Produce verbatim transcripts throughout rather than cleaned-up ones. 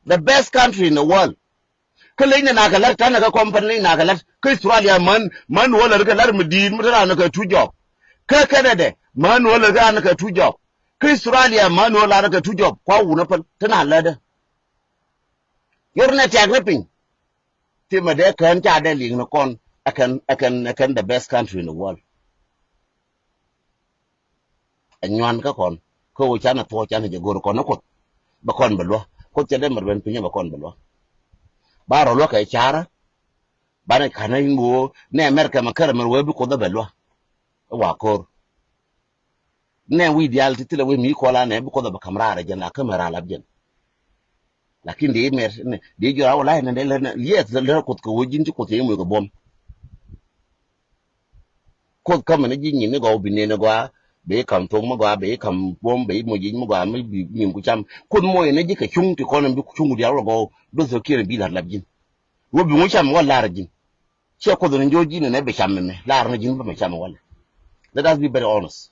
The best country in the world. Kä leny ni na kɛ lat, tanɛ kɛ company leny na kɛ lat. Kä Australia män, män wä lät kɛ lat mi di̱i̱t mi te raan kɛ two job. Kä Canada män wä lät kɛ raan kɛ two job. Kä Australia män wä lat kɛ two job. Kua wunä päl te na lätdä. Yor nɛ tiak ni piny. Thimɛ dee kään ca dee liŋ ni kɔn. Ɛ kɛn, ɛ kɛn, ɛ kɛn the best country in the world. Ɛ nyuan kä kɔn kä ɣöö canɛ thuɔ̱k, canɛ jɛ go̱r kɔn ni Kuoth. Bɛ kɔn bɛ luäk. Kuoth cɛ dee mɛr ben piny bɛ kɔn bɛ luäk. Ba rɔ luäk kɛ carä. Banɛ ka̱n in ɣöö nɛ America mɛ kärɛ mɛr wee bi Kuoth bɛ luäk. Ɛ wa ko̱r. Nɛ wi̱i̱ diaal ti thilɛ wee mi kɔl anɛ bi Kuoth bɛ ka̱m raar ɛ jɛn la kä mɛr a lap jɛn. Lakin dee mɛr dee jɔr a wä la̱c nɛ dee lɛ, yes, lɛ Kuoth kɛ ɣöö ji̱n ci Kuoth cɛ moc kɛ buɔ̱m. Kuoth kamɛ ni ji̱ nyin ni gɔw bi neni gɔaa, bi kam thok mi gɔaa, bi kam buɔ̱m, bi moc ji̱ mi gɔaa, mi bi nyin ku cam. Kuoth moc ni ji̱ kɛ cuŋ ti kɔn bi cuŋ ku diaal wä gɔw, doth kiɛn bi la̱r lap ji̱n. Wä bi ŋu cam wä la̱r ji̱n. Ciɛ Kuoth ni jo̱o̱c ji̱n ni bi cam mɛmɛ, la̱r ni ji̱n bä mɛ cam wä lɛ. Let us be very honest.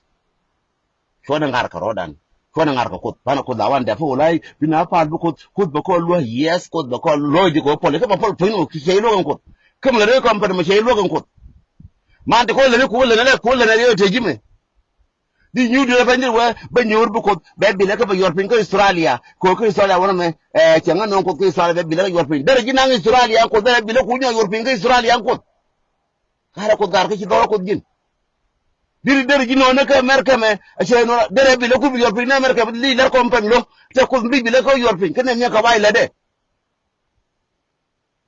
Cuɔ̱n in ŋa̱r kɛ rɔ̱dan. Cuɔ̱n in ŋa̱r kɛ Kuoth. Banɛ Kuoth la wan dɛp kä wä la i̱ bi na pa̱a̱l bi Kuoth, Kuoth bɛ kɔn luäk, yes, Kuoth bɛ kɔn luäk ji̱ kɛ wä puɔl. Kä bɛ puɔl puɔ̱ny ni wä cɛ i̱ luäk ɛn Kuoth. Kä mi lɛ rɛy kɔm pɛn mɛ cɛ i̱ luäk ɛn Kuoth. Man ti kɔn lɛ rɛy kuoth lɛ nɛ lɛ kuoth lɛ nɛ rɛy tëë ji̱ mɛ. Di nyuur di rɛ bɛ nyir wee bɛ nyuur bi Kuoth bɛ bilɛ kä bɛ yuɔr piny kä Australia. Kɛ kä Australia wä nɛ mɛ, ɛ, cɛ ŋä nööŋ Kuoth kä Australia bɛ bilɛ kä yuɔr piny. Derɛ ji̱ naŋ Australia ɛn Kuoth, derɛ bilɛ ku nyɔ yuɔr piny kä Australia ɛn Kuoth. Ŋa̱rɛ Kuoth gaar kä ci dhɔrɔ Kuoth ji̱n. Diri deri ji̱ nɔɔni kä America mɛ, a cɛ nɔɔrɔ deri bi lɛ ku bi yuɔr piny ni America bi li lɛr kɔm pɛn lo. Cɛ Kuoth bi bi lɛ kä yuɔr piny kä nɛ miɛ kä bay lɛ dɛ.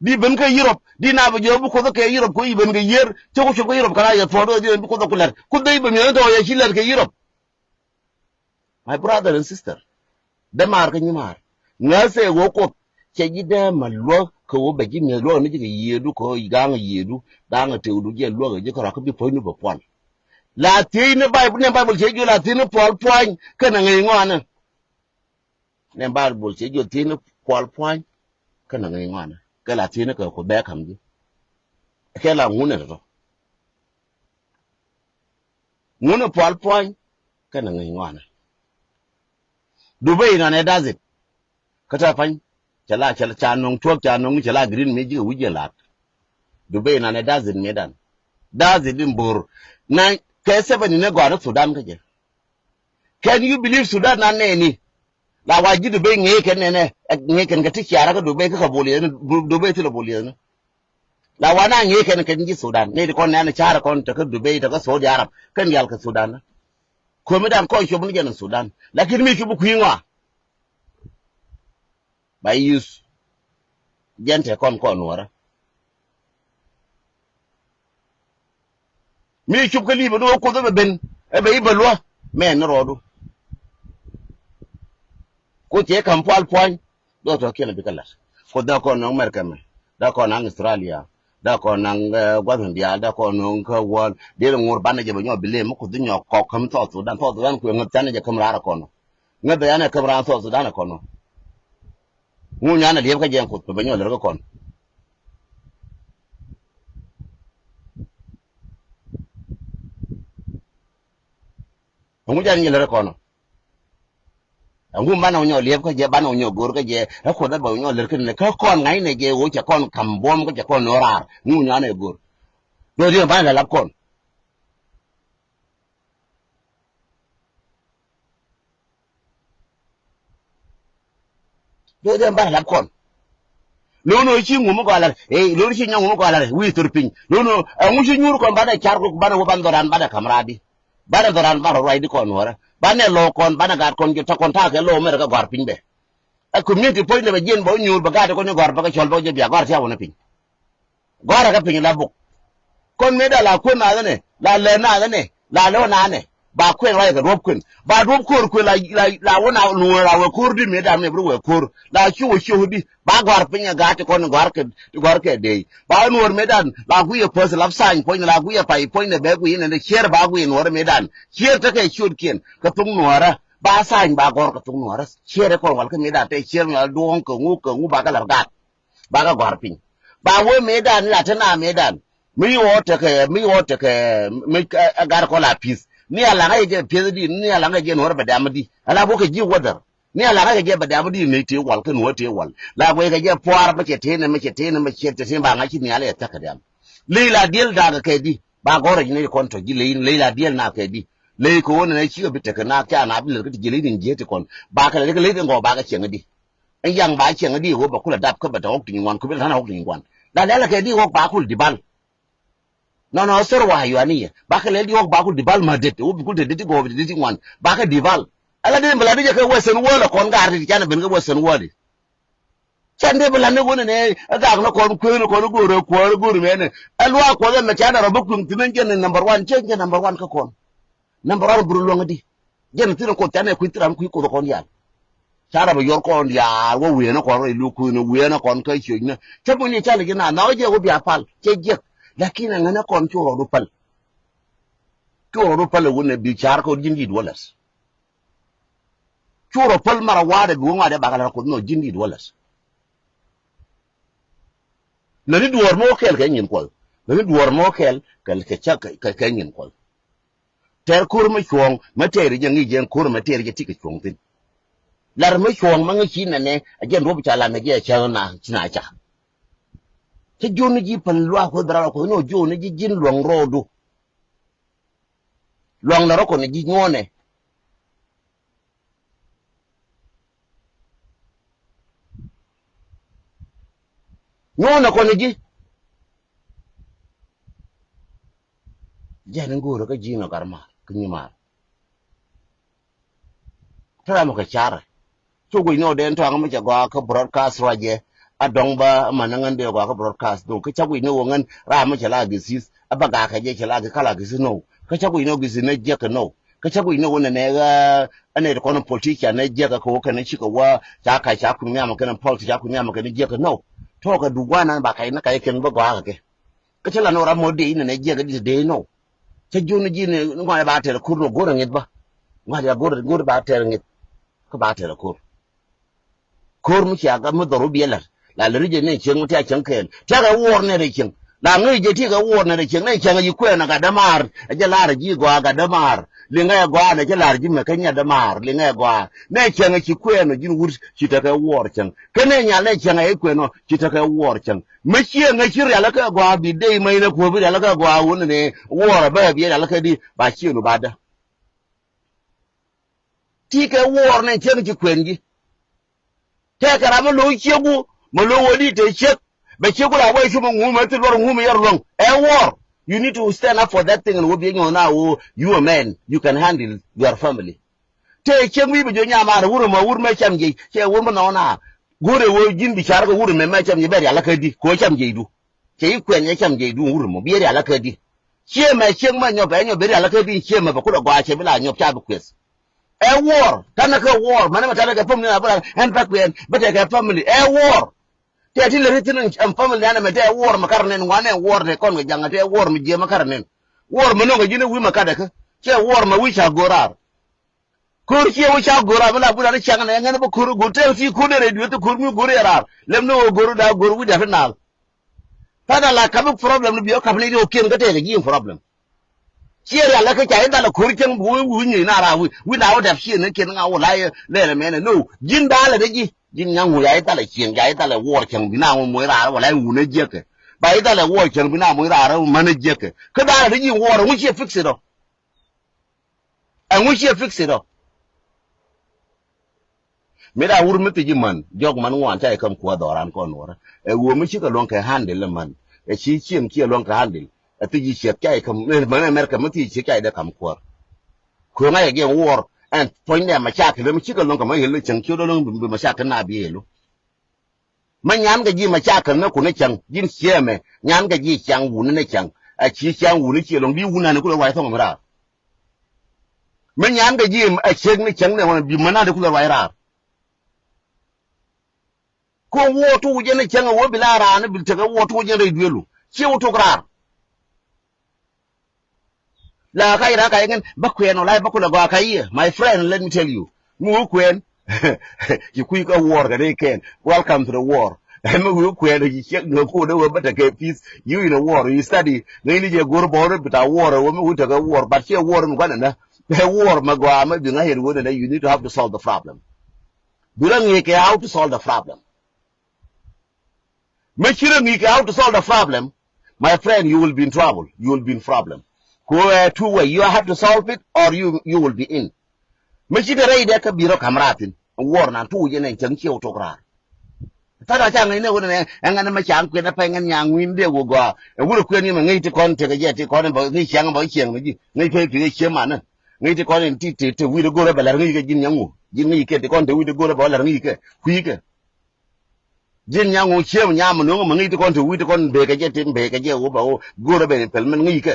Di ben kä Europe, di na bi jɔɔ bi Kuoth kɛ Europe kɛ i̱ ben kɛ yier. Cɛ ku cop kä Europe kɛ la yɛ thuɔɔd wä di ben bi Kuoth ku lɛr. Kuoth dee i̱ ben miɛ ni tɔɔ yɛ ci lɛr kɛ Europe. My brother and sister, dämaar kä nyimaar, ŋäcɛ ɣöö Kuoth cɛ ji̱ dee ma luäk kɛ ɣöö bɛ ji̱ mi̱eth luäk ni ji̱ kɛ yiëëdu kɛ ɣöö ga̱a̱ŋ yiëëdu, ga̱a̱ŋ tëëkdu jɛ luäk ji̱ kärɔ̱ kä bi puɔ̱nydu bɛ puɔl. La thiec ni Baibul, ni Baibul cɛ jiök la thiec ni puɔl puɔ̱ny kɛnɛ ŋäc ŋɔaani. Ni Baibul cɛ jiök thiec ni puɔl puɔ̱ny kɛnɛ ŋäc ŋɔaani. Kɛ la thiec ni kɛ Kuoth bɛ ka̱m ji̱. Kɛ la ŋun ni tɔ̱tɔ̱. Ŋun ni puɔl puɔ̱ny kɛnɛ ŋäc ŋɔaani. Dubai nɔnɛ does it. Kä tɛ pa̱ny cɛ la, cɛ la, ca nɔŋ tuɔɔk, ca nɔŋ cɛ la green mi ji̱ kɛ wi̱c jɛ la̱t. Dubai nɔnɛ does it mi dan. Does it in bo̱r. Na kɛ seven ni gɔaa ni Sudan kä jɛ. Can you believe Sudan na nɛɛni? La wa ji̱ Dubai ŋee kɛn nɛnɛ, ɛ, ŋee kɛn kɛ ti ciara kä Dubai kä kɛ bol yɛn, Dubai thilɛ bol yɛn. La wa na ŋee kɛn kɛn ji̱ Sudan. Nɛy ti kɔn nɛn car kɔn tekä Dubai, tekä Saudi Arab, kɛn diaal kɛ Sudan. Komi dan kɔn cop ni jɛn Sudan. Lakin mi cop kui̱ ŋɔa. Ba yus. Jɛn te kɔn kɔn nuɔrä. Mi cop kä li̱i̱p ni wä Kuoth ɛ bɛ ben, ɛ bɛ i̱ bɛ luä, mɛn ni rɔɔdu. Kuoth cɛ ka̱m pual puany, dɔɔk tɔ̱ kiɛn a bikɛ la̱t. Kuoth dee kɔn naŋ America mɛ, dee kɔn naŋ Australia, dee kɔn naŋ, eh, gua̱th in diaal, dee kɔn naŋ kä wäl, dee ri ŋo̱r banɛ jɛ bɛ nyɔk bi lem, mi Kuoth dee nyɔk kɔk käm South Sudan, South Sudan kuɛ ŋäth canɛ jɛ käm raar kɔn. Ŋäth bɛ yanɛ käm raar South Sudan kɔn. Ŋu nyanɛ liɛp kä jɛ Kuoth bɛ nyɔk lɛr kä kɔn. Ɛŋu jɛn nyɛ lär kɔn ɔ? Ɛŋu banɛ wä nyɔ liɛp kä jɛ, banɛ wä nyɔ go̱r kä jɛ, ɛ Kuoth ɛ bɛ wä nyɔ lär kä nɛ kä kɔn ŋa̱cnɛ jɛ wä cɛ kɔn ka̱m buɔ̱m kä cɛ kɔn no̱ raar. Ŋu nyanɛ go̱r? Do̱r yɛn banɛ lɛ lap kɔn. Do̱r yɛn banɛ lap kɔn. Lo̱n ɔ ci ŋu mi gɔaa lar, ɛ, lo̱n ci nyɔŋ ŋu mi gɔaa lar, wi̱i̱ thor piny. Lo̱n ɔ, ɛŋu ci nyuur kɔn banɛ car kɔn banɛ wä ban dhɔran banɛ ka̱m raar di. Banɛ dhɔran banɛ ruacdi kɔn nuɔrä. Banɛ lo̱o̱ kɔn, banɛ gaat kɔn jɛ tɔ̱ kɔn ta̱a̱ kɛ lo̱o̱ mɛrɛ kɛ gɔ̱a̱r piny bɛ. Ɛ community puɔ̱nydɛ bɛ jiɛn bɛ wä nyuur bɛ gaat kɔn jɛ gɔ̱a̱r bɛ kɛ cɔl bɛ wä jɛ bia gɔ̱a̱r tia wä ni piny. Gɔ̱a̱r ɛ kɛ piny la buk. Kɔn mëë da la kuën naath ɛnɛ, la lɛ naath ɛnɛ, la lɛ wä naath ɛnɛ. Ba kuɛn ruac kɛ duɔ̱p kuën. Ba duɔ̱p ko̱r kuën la, la, la wä na nuɔɔr la wɛ ko̱r di mëë da mɛ bi wɛ ko̱r. La cu wä ciok di. Ba gɔ̱a̱r piny ɛ gaat ti kɔn gɔ̱a̱r kɛ, gɔ̱a̱r kɛ dee. Ba nuɔɔr mëë dan la guiyɛ päth lap sany puɔ̱ny la guiyɛ pay puɔ̱ny nɛ bɛ guiyɛ nɛ cier ba guiyɛ nuɔɔr mëë dan. Cier tekɛ ciötkiɛn kɛ thok nuɔɔrä. Ba sany ba gɔ̱r kɛ thok nuɔɔrä. Cier kɔn wal kä mëë dan te cier mi la duɔ̱ŋ kɛ ŋu kɛ ŋu ba kɛ lar gaat. Ba kɛ gɔ̱a̱r piny. Ba wee mëë dan la te na mëë dan. Mi ɣɔɔ tekɛ, mi ɣɔɔ tekɛ, mi, ɛ, ɛ, gar kɔ la pi̱th. Ni a laŋä jɛ pi̱th di, ni a laŋä jɛ nuɔr bɛ dam di. Ala bokɛ ji̱ wädär. Ni a la ŋa̱c kɛ jɛ bɛ dɛ̈m di ni ti wal kä nuɔ̱ɔ̱r ti wal. La guɛy kɛ jɛ pua̱a̱r mɛ cɛ tënɛ mɛ cɛ tënɛ mɛ cɛ tënɛ ba ŋa̱c ci nhial ɛ thäk kɛ dɛ̈m. Ley la diël da̱a̱k kɛ di ba gɔ̱r rɛc ni kɔn tɔ̱ ji̱ ley ley la diël na kɛ di. Ley kɛ ɣöö nɛnɛ cikɛ bi tekɛ na kɛ a na bi lät kä ti ji̱ ley ni ji̱ ti kɔn ba kɛ lät kɛ ley ti ŋɔɔ ba kɛ cieŋ di. Ɛn yaŋ ba cieŋ di ɣöö bɛ kulɛ dap kä bɛ tɛ ɣɔk ti nyin ŋuan kä bi la than ɣɔk ti nyin ŋuan. La lɛl kɛ di ɣɔk ba kul di bal. Nɔnɔ sor wa yuani yɛ bakɛ lɛ di ɣɔk bakul di bal ma det wä bikul te det ti gɔɔbi te det ti ŋuan bakɛ di bal. Ala di bala di jɛ kɛ western world kɔn gar ti canɛ ben kɛ western world. Can de bala ni wunɛ ne gak ni kɔn kueŋ ni kɔn go̱o̱r kuɔɔr go̱o̱r mɛnɛ. Ɛ luaak kuɔth ɛmɛ canɛ rɔ bi kueŋ ti ni jɛn ni number one cɛ jɛ number one kä kɔn. Number one buru luɔŋ di. Jɛn thin kuoth canɛ kui̱ thiram kui̱ kuoth kɔn yal. Ca rap a yuɔr kɔn diaal wä wieenä kɔn rɛy luk kui̱n wieenä kɔn kä ciöcnä. Cä bi ni ca lɛ ji̱ na na wä jɛ wä bia pal cɛ jiɛk. Lakin a ŋänä kɔn cu rɔɔdu päl. Cu rɔɔdu päl a wun a bi car kɔn ji̱n di̱t wä lɛs. Cu rɔ päl mara wa̱a̱dɛ bi wä ŋa̱dɛ bakɛ lɛ kuoth nɔ ji̱n di̱t wä lɛs. Lä ni duɔ̱ɔ̱r mi wä kɛɛl kɛ nyin kuɔth. Lä ni duɔ̱ɔ̱r mi wä kɛɛl kɛ kɛ ca kɛ kɛ nyin kuɔth. Tɛr ko̱r mi cuɔ̱ɔ̱ŋ mi tɛɛri jɛ ŋi̱i̱c jɛ ko̱r mi tɛɛri jɛ ti kɛ cuɔ̱ɔ̱ŋ thi̱n. Lar mi cuɔ̱ɔ̱ŋ mi ŋi̱i̱c ci nɛnɛ a jɛ duɔ̱p ca lar nɛ jɛ cä na ci na ca. Cä jiöni ji̱ päl luaak kueth bɛ ral kueth ni ɔ jiöni ji̱ ji̱n luɔ̱ŋ rɔɔdu. Luaŋdɛ rɔ kɔn ji̱ nyuɔ̱ɔ̱nɛ. Nyuɔ̱ɔ̱nɛ kɔn ji̱. Jɛn in go̱o̱rä kä ji̱n ɔ gat maar kä nyi maar. Te ram kɛ carɛ. Cuk wi̱c ni ɔ den tɔaŋ mi cɛ gɔaa kä broadcast ruacɛ. A dɔŋ bä man ni ŋän dee gɔaa kä broadcast dho̱k kä cak wi̱c ni ɔ ŋän ram mi cɛ la githith. A bä gakɛ jɛ cɛ la githith kala githith nɔ. Kä cak wi̱c ni ɔ githith ni jiɛk kɛ nɔ. Kä cak wi̱c ni ɔ wä nɛ nɛ ɣä. Ɛ nɛ ti kɔn politician ni jiɛk kɛ kɛ wä kɛn cikɛ wä ca kac ca kui̱ nhiam kɛn pɔl ti ca kui̱ nhiam kɛn jiɛk kɛ nɔ. Tɔɔkɛ duk guanan ba kac ni kac kɛn bä gɔaa kɛ kɛ. Kä cä la nɔ ram mɔ dee inɛ nɛ jiɛk di te dee nɔ. Cä jiun ni ji̱n ni ŋɔn ba tɛr ko̱r nɔ go̱r aŋi̱th ba. Ŋɔn ya go̱r go̱r ba tɛr aŋi̱th. Kä ba tɛr ko̱r. Ko̱r mi cia gat mi dhɔr wä biɛ lɛr la lɛr jɛ ni cieŋ mi tia cieŋ kɛɛl tiakɛ wuɔr nɛr ɛ cieŋ. La ŋäc jɛ tiakɛ wuɔr nɛr ɛ cieŋ ni cieŋ yi kuɛn a gat dämaar ɛ jɛ lar ji̱ gɔaa gat dämaar. Liŋɛ gɔaa nɛ cä lar ji̱ mɛ kä nyiat dämaar liŋɛ gɔaa ni cieŋ ci kuɛn ɔ ji̱n wut ci tekɛ wuɔr cieŋ. Kä ni nyal ni cieŋ a yi kuɛn ɔ ci tekɛ wuɔr cieŋ. Mi ciɛ ŋäc ci rialikä gɔaa bi dee mec ni kuɔth bi rialikä gɔaa wun ni wuɔrɛ bä bi rialikä di ba ciɛ nu ba dä. Ti kɛ wuɔr ni cieŋ ci kuɛn ji̱. Tɛkɛ ram mi lo̱c ciek wu mi lo̱c wä di te ciek. Bɛ ciek wu la wä cu mi ŋu mi thil luɔr ŋu mi yɛr luɔŋ ɛ wuɔr. You need to stand up for that thing and wä bi nyuɔth na wu you a man you can handle your family. Tëë cieŋ wi̱i̱ bɛ jiök nyamaar wur ɛmɔ wur mɛ cam jiɛc cɛ wur mi nhɔk na. Go̱rɛ ɣöö ji̱n bi car kɛ wur ɛmɛ mɛ cam jiɛc bɛ rial kä di kɛ ɣöö cam jiɛcdu. Cɛ i̱ kuɛn ɛ cam jiɛcdu wur ɛmɔ bi rial kä di. Ciɛ mɛ cieŋ mɛ nyɔp ɛ nyɔp bi rial kä di ciɛ mɛ bɛ kulɛ gɔaa cɛ bi la nyɔp ca bi kueth. Ɛ wuɔr tanɛ kɛ wuɔr mɛnɛ mɛ tanɛ kɛ family na bi la ɛn bɛ kuɛn bɛ tɛ kɛ family ɛ wuɔr. Tɛ ti lɛ ri thin ɛn family na nɛ mɛ tɛ wuɔr mɛ kar nɛn ŋuan ɛ wuɔr tɛ kɔn kɛ jaŋ tɛ wuɔr mɛ jiɛ mɛ kar nɛn. Wuɔr mɛ nɔŋ kɛ ji̱n ɛ wi̱i̱ mɛ kat ɛ kä cɛ wuɔr mɛ wi̱i̱ ca go̱r raar. Ko̱r ciɛ wä ca go̱r a mi la but ani ciaŋ nɛ ŋɛn bä ko̱r go̱r tɛk ti ko̱r derɛ dueth ko̱r mi go̱r yɛ raar lɛm ni wä go̱r da go̱r wi̱c da ti nal. Thadɛ la kapi problem ni biɛ kapi ni ri wä kiɛn kä tɛk ji̱ problem. Ciɛ rial lɛ kä ca i̱ dhalɛ ko̱r cäŋ bi wä wi̱c ni na ra wi̱c wi̱c na wä dɛp ciɛ ni kiɛn ŋa wä la yɛ lɛlɛ mɛnɛ no ji̱n dhalɛ dɛ ji̱ ji̱n ŋa̱ŋ wä ya i̱ dhalɛ ciɛn ca i̱ dhalɛ wuɔr cäŋ bi na wä moc raar wä la yɛ wun ɛ jiäkɛ. Ba i̱ dhalɛ wuɔr cäŋ bi na moc raar wä män ɛ jiäkɛ kä dhalɛ dɛ ji̱ wuɔr ɛ wä ciɛ fix it ɔ. Ɛŋu ciɛ fix it ɔ. Mi da wur mi thiec i̱ män jɔk män ŋuan ca i̱ käm kuäär dhɔran kɔn nuɔrä. Ɛ ɣöö mi cikɛ luɔ̱ŋ kɛ handle i̱ män ɛ ci cieŋ ciɛ luɔ̱ŋ kɛ handle. Ɛ thiec i̱ ciɛk ca i̱ käm män America mi thiec ciɛk ca i̱ dee ka̱m kuäär. Kueŋä yɛ giɛŋ wuɔr ɛn puɔ̱nydɛ mɛ cakɛ lä mi cikɛ luɔ̱ŋ kɛ mɛ yel i̱ cieŋ ci dɔ̱ luɔ̱ŋ bi mɛ cakɛ na bi yelu. Mä nyan kɛ ji̱ mɛ ca kän nä kun ɛ cäŋ ji̱n ciɛ mɛ nyan kɛ ji̱ cäŋ wuni nɛ cäŋ. Ɛ ci cäŋ wuni ciɛ lɔŋ di wun nani kulɛ ruac thɔŋ mi raar. Mä nyan kɛ ji̱ ɛ ciek ni cäŋ nɛ ɣɔn bi mä nani kulɛ ruac raar. Ko wuɔ tuk jɛn ɛ cäŋ ɛ wä bi la raar ni bi tekɛ wuɔ tuk jɛn rɛy duelu ciɛ wä tuk raar. La ka ira ka yɛn bä kuɛn wala bä kulɛ gɔaa ka yɛ. My friend, let me tell you. Mi wä kuɛn. Ci kui̱ kä war kɛ ni kɛn. Welcome to the war. Mi wä kuɛn ci ciek ni ko de wä bä tekɛ peace. You in a war, you study. Ni ni jɛ gor bor bita war wä mi wä tekɛ war, but ci war mi gɔnɛ na. War ma gɔaa ma bi ŋa yɛn wä na, you need to have to solve the problem. Bi rɔ ŋi̱i̱c kɛ how to solve the problem. Mi ci rɔ ŋi̱i̱c kɛ how to solve the problem, my friend, you will be in trouble. You will be in problem. Ko ɛ two way. You have to solve it or you, you will be in. Mi ci te rɛy dɛ kä bi rɔ ka̱m raar thi̱n. Wuɔr nan tuuc ɛn ɛn cäŋ ciɛ wä tok raar. Thara ca ŋäcnɛ wä nɛ ɛŋɛn mɛ ca kuɛn ɛ pɛŋ ɛŋɛn nyaŋ wi̱n dee wä gɔaa. Ɛ wurɛ kuɛn yɛ mɛ ŋäc ti kɔn tekɛ jɛ ti kɔn ɛ bä ŋäc ciaŋ bä ciɛŋ ni ji̱ ŋäc pek ti ɛ ciɛ manɛ. Ŋäc ti kɔn in ti ti ti wi̱i̱dɛ go̱rɛ bɛ lɛr ŋäc kɛ ji̱n nyaŋ wä ji̱n ŋäc kɛ ti kɔn te wi̱i̱dɛ go̱rɛ bɛ wä lɛr ŋäc kɛ kui̱ kɛ. Ji̱n nyaŋ wä ciɛ mɛ nyam mɛ no̱ŋ mɛ ŋäc ti kɔn te wi̱i̱dɛ kɔn bekɛ jɛ ti bekɛ jɛ wä bɛ wä go̱rɛ bɛ pɛl mɛn ŋäc kɛ.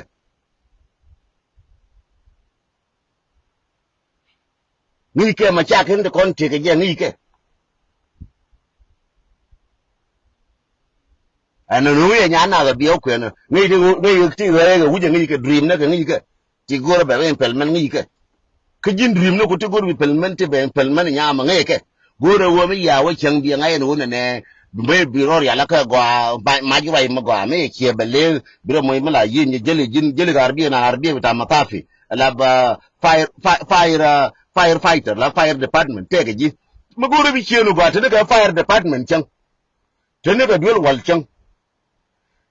Ŋi̱i̱c kɛ ma ca kɛn ti kɔn tekɛ jɛ ŋi̱i̱c kɛ. Ɛn nɔ nuŋ yɛ nyan nath a biɛ wä kuɛn ŋi̱i̱c ti ŋi̱i̱c kɛ wi̱cɛ ŋi̱i̱c kɛ dream ni kɛ ŋi̱i̱c kɛ. Ti go̱r bɛ implement ŋi̱i̱c kɛ. Kä ji̱n dream ni ku ti go̱r bi implement ti bɛ implement nyam a ŋi̱i̱c kɛ. Go̱r ɛ wä mi ya wä cäŋ biɛ ŋa̱c ɛn wä nɛnɛ. Bi bi rɔ rial kɛ gɔaa mac ruac mi gɔaa mi yɛ ciɛ bɛ lee bi rɔ moc mi la yi̱n jɛ jeli ji̱n jeli kɛ arbiɛ na arbiɛ bi tam ma thapi. La ba fire, fire, fire, uh, firefighter, la fire department, tɛkɛ ji̱. Mi go̱o̱rä bi cieen ɔ gɔaa, teni kɛ fire department cäŋ. Teni kɛ duel wal cäŋ.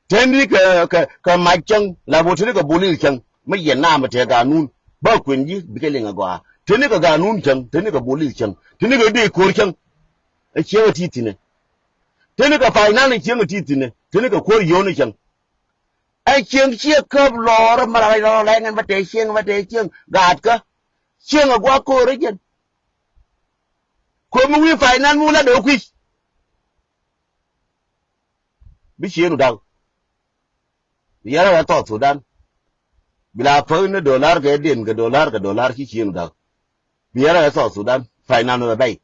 Teni kɛ, kɛ, kɛ mac cäŋ, la bo teni kɛ bolis cäŋ. Mi yɛn naam tɛ ganun. Ba kuɛn ji̱, bikɛ liŋ ɛ gɔaa. Teni kɛ ganun cäŋ, teni kɛ bolis cäŋ. Teni kɛ dee ko̱r cäŋ. Ɛ cieŋ ɛ ti thi̱nɛ. Teni kɛ finance cieŋ ɛ ti thi̱nɛ. Teni kɛ ko̱r yio̱o̱ni cäŋ. Ɛ cieŋ ciɛ käp lɔɔr ɛ mɛr a rɛc lɔɔr lɛ ŋɛn bä tɛ cieŋ bä tɛ cieŋ gaatkä. Cieŋ ɛ gua̱a̱k ko̱o̱r ɛ jɛn. Ko̱o̱m mi wi̱i̱ finance mi wä la dee kui̱c. Bi cieŋ dak. Bi yɛrɛ wɛ South Sudan. Bi la päk ni dollar kɛ den kɛ dollar kɛ dollar ci cieŋ dak. Bi yɛrɛ wɛ South Sudan finance wɛ bɛy.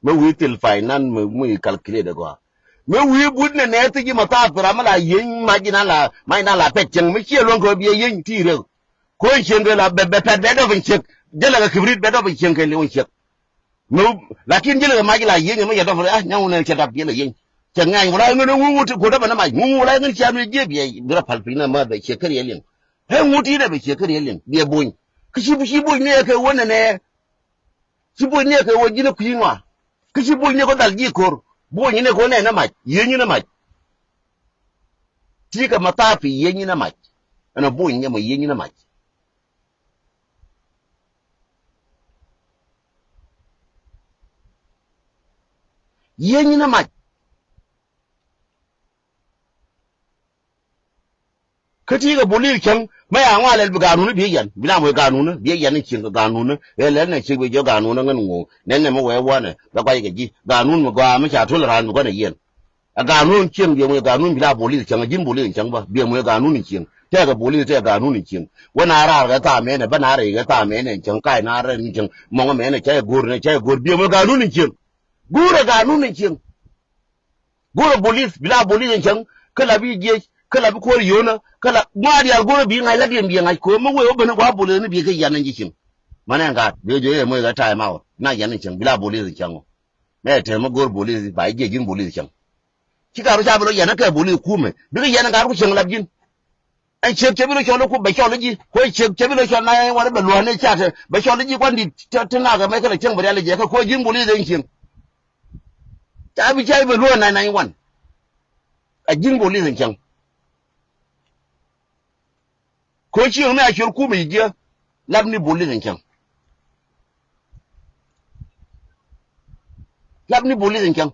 Mi wi̱i̱ thil finance mi, mi calculate ɛ gɔaa. Mi wi̱i̱ but nɛ nɛ thi̱c i̱ ma thaap kɛ ram mi la yieny mac inan la, mac inan la pɛt cieŋ mi ciɛ luäŋ kɛ biɛ yieny ti rek. Ko in cieŋ kɛ la bɛ, bɛ pɛt bɛ dɔp in ciek. Jälɛ kɛ kibrit bɛ dɔp in cieŋ kɛ liw in ciek. Mi, lakin jälɛ kɛ mac la yieny mi yɛ dɔp ah nyaŋ wun ɛ cɛ dap yɛn ɛ yieny. Cɛ ŋa̱ny wala ŋun ŋun wut ko dɔp in mac ŋun wala ŋun cian wi̱i̱ jiɛ biɛ bi rɔ pal piny na ma bɛ ciek kɛ riɛ liŋ. Ɛ ŋut inɛ bɛ ciek kɛ riɛ liŋ biɛ bony. Kä ci, ci bony ni ɛ kɛ wun ɛ nɛ. Ci buɔ̱c ni kɛ wä ji̱n kui̱ ŋɔa. Kä ci buɔ̱c ni kɛ dhal ji̱ ko̱r. Buɔ̱c ni kɛ wä nɛn ɛ mac. Yieny ni mac. Ti kɛ ma thaap i̱ yieny ni mac. Ɛn ɛ buɔ̱c ni ma yieny ni mac. Yieny ni mac. Kä ti kɛ bolis cäŋ, mɛ ya ŋuan lɛl bi ganun bi yɛn, bi na mɔ ganun bi yɛn ni cieŋ kɛ ganun, ɛ lɛl nɛ cieŋ bi jɛ ganun ŋän ŋu, nɛn nɛ mɛ wɛ wanɛ, bɛ guay kɛ ji̱, ganun mi gɔaa mi ca tuɔl ran bi guanɛ yɛn. Ɛ ganun cieŋ bi mɔ ganun bi la bolis cäŋ, ji̱n bolis cäŋ ba, bi mɔ ganun cieŋ, tɛkɛ bolis tɛkɛ ganun cieŋ. Wä na raar kɛ thaa mɛnɛ, bä na rɛy kɛ thaa mɛnɛ cäŋ, kac na rɛn cäŋ, mɔŋ mɛnɛ cɛ go̱r nɛ cɛ go̱r, bi mɔ ganun cieŋ. Go̱rɛ ganun cieŋ. Go̱rɛ bolis, bi la bolis in cäŋ, kä la bi jiec, kä la bi kuäär yio̱o̱nä, kä la ŋuaar diaal go̱rɛ bi ŋa̱c la diɛn bi ŋa̱c ko̱o̱m mi wee wä ben gua̱a̱ bolis ni bi kä yɛn in ji̱ cieŋ. Manɛ ŋa̱a̱t, bi jɛ ɛ moc kɛ time out, na yɛn in cäŋ, bi la bolis in cäŋ ɔ. Mɛ tɛm mi go̱r bolis, ba jiec ji̱n bolis cäŋ. Ci kar ca bi lɔ yɛn kɛ bolis kumɛ, bi kä yɛn in kar ku cäŋ lap ji̱n. Ɛn ciek cɛ bi lɔ cɔl iku bɛ cɔl iji̱. Kuɛ ciek cɛ bi lɔ cɔl na ɛn wari bɛ luɔ̱n i̱ cat bɛ cɔl iji̱ kuan dit ti nak ɛmɛ kɛlɛ cieŋ bɛ rial ijiɛ kɛ kuɛ ji̱n bolis ɛn cieŋ. Ca bi ca i̱ bɛ luɔ̱n na nany wan. Ɛ ji̱n bolis ɛn cieŋ. Kuɛ cieŋ mi a ciöl kum ijiɛ lap ni bolis ɛn cieŋ. Lap ni bolis ɛn cieŋ.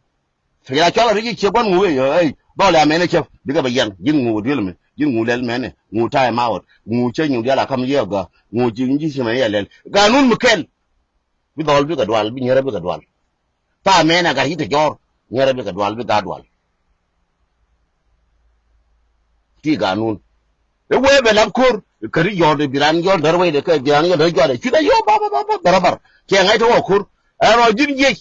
Fi la cɔl a ri ji̱ ciek gua̱n ŋu wee yɔ ey dhɔl ya mɛn ɛ cäp bikɛ bɛ yɛn ji̱n ŋu wä duel mɛ ji̱n ŋu lɛl mɛn ɛ ŋu time out ŋu cä nyuŋ dial a kam yɛ gä ŋu ci ji̱ ci mɛn yɛ lɛl ganun mi kɛl. Bi dhɔl bikɛ dual bi nyerä bikɛ dual. Thaa mɛn ɛ gat yi̱t ɛ jɔr nyerä bikɛ dual bi gat dual. Ti ganun. I̱ wee bɛ lap ko̱r käri yɔ̱ɔ̱t i̱ bi ran yɔ̱ɔ̱t där wee dee kɛ bi ran yɔ̱ɔ̱t där jɔ̱ɔ̱t i̱ cui̱t a yɔ̱ɔ̱t ba ba ba ba barabar. Cɛ ŋa̱c te wä ko̱r ɛ rɔ ji̱n jiec.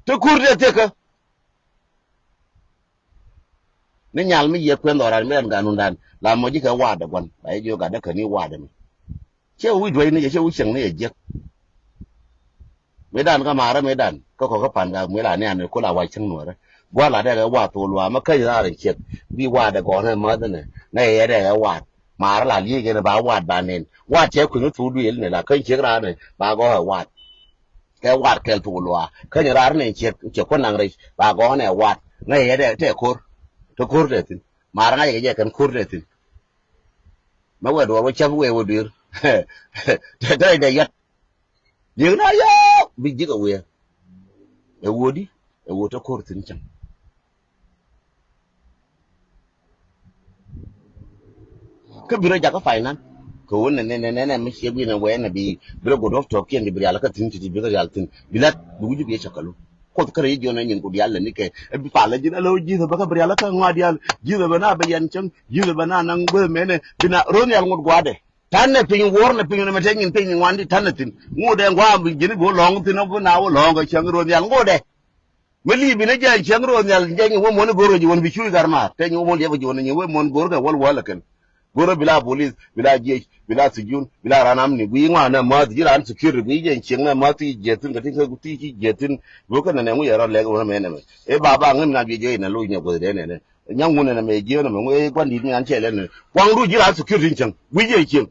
Te ko̱r dee thiekä. Ni nyal mi yiëë kuɛn dhɔran mi rɛn ganundan la mɔ ji̱ kɛ waatdɛ gua̱n ba ji̱ jiök gatdä käni waatdɛ mi. Cɛ wi̱c duäc ni jɛ cɛ wi̱c cieŋ ni jɛ jiäk. Mëëdan kä maarä mëëdan kä kɔkä pan kä mëë la nian ni kula wac cäŋ nuɔrä. Gua̱a̱th la dɛkɛ wath thok luaamä käc raar in ciek bi wath dɛ gɔ̱rnɛ mäth inɛ nɛ yɛ dɛkɛ wath. Maarä la liec kɛn ba wath ba nen wath cɛ kui̱n thuk duëël inɛ la käny ciek raar inɛ ba gɔ̱rɛ wath. Ɛ wat kɛl thok luaak. Kä nyɛ raar ni ciɛ, ciɛ kuɔn naŋ rɛc. Ba gɔɔn ɛ wat. Ŋäc yɛ dɛ tɛ ko̱r. Te ko̱r dɛ thi̱n. Mar ŋa̱c kɛ jɛ kɛn ko̱r dɛ thi̱n. Mɛ wɛ duɔr wä cäp wee wä duer. Te, te rɛc dɛ yɔt. Ji̱k na yɔk. Bi ji̱k ɛ wee. Ɛ wä di. Ɛ wä te ko̱r thi̱n cäŋ. Kä bi rɔ jakä finance. Kɛ wun nɛ nɛ nɛ nɛ mi ciɛ guinɛ wɛ nɛ bi bi rɔ go̱d wä tɔk kiɛn di bi rial kä thi̱n ti ti bi kä rial thi̱n bi lat bi wi̱c bi yɛ cɛ kɛ lu. Kuoth kä rɛ jiɔn nɛ nyin ku dial lɛ ni kɛ ɛ bi pal lɛ ji̱n alo ji̱th bä kä bi rial kä ŋɔa dial ji̱th bä na bɛ yɛn cäŋ ji̱th bä na naŋ gueth mɛnɛ bi na rɔ nhial ŋot guadɛ. Tan nɛ piny wuɔr nɛ piny nɛ mɛ tɛ nyin piny ŋuan di tan nɛ thi̱n ŋot dɛ ŋuan bi ji̱n bi wä lɔŋ thi̱n bi na wä lɔŋ kɛ cäŋ rɔ nhial ŋot dɛ. Mi li̱i̱ bi ni jɛ cieŋ ro̱o̱ nhial jɛ nyi wä muɔ̱n i̱ go̱r kɛ ji̱ wän bi cuuc gar maar te nyi wä muɔ̱n liɛp kɛ ji̱ wän nyi wä muɔ̱n go̱r kɛ wäl wäl kɛn. Go̱r bi la bolis bi la jiec bi la sijun bi la ran amni guiy ŋɔaŋ nɛ mäth ji̱ ran security guiy jɛ cieŋ nɛ mäth ti jiɛthin kɛ ti kɛ ti ci jiɛthin. Wä kɛ nɛ nɛ ŋu yɛ rɔ lɛk wä mɛ nɛ mɛ i̱ baba ŋäm na biɛ jɛ inɛ loc nɛ guäth dee nɛ nɛ nyaŋ wun nɛ mɛ jiɛ nɛ mɛ ŋu i̱ guan di̱t mi an cɛ lɛ nɛ kuaŋ du ji̱ ran security cieŋ guiy jɛ cieŋ.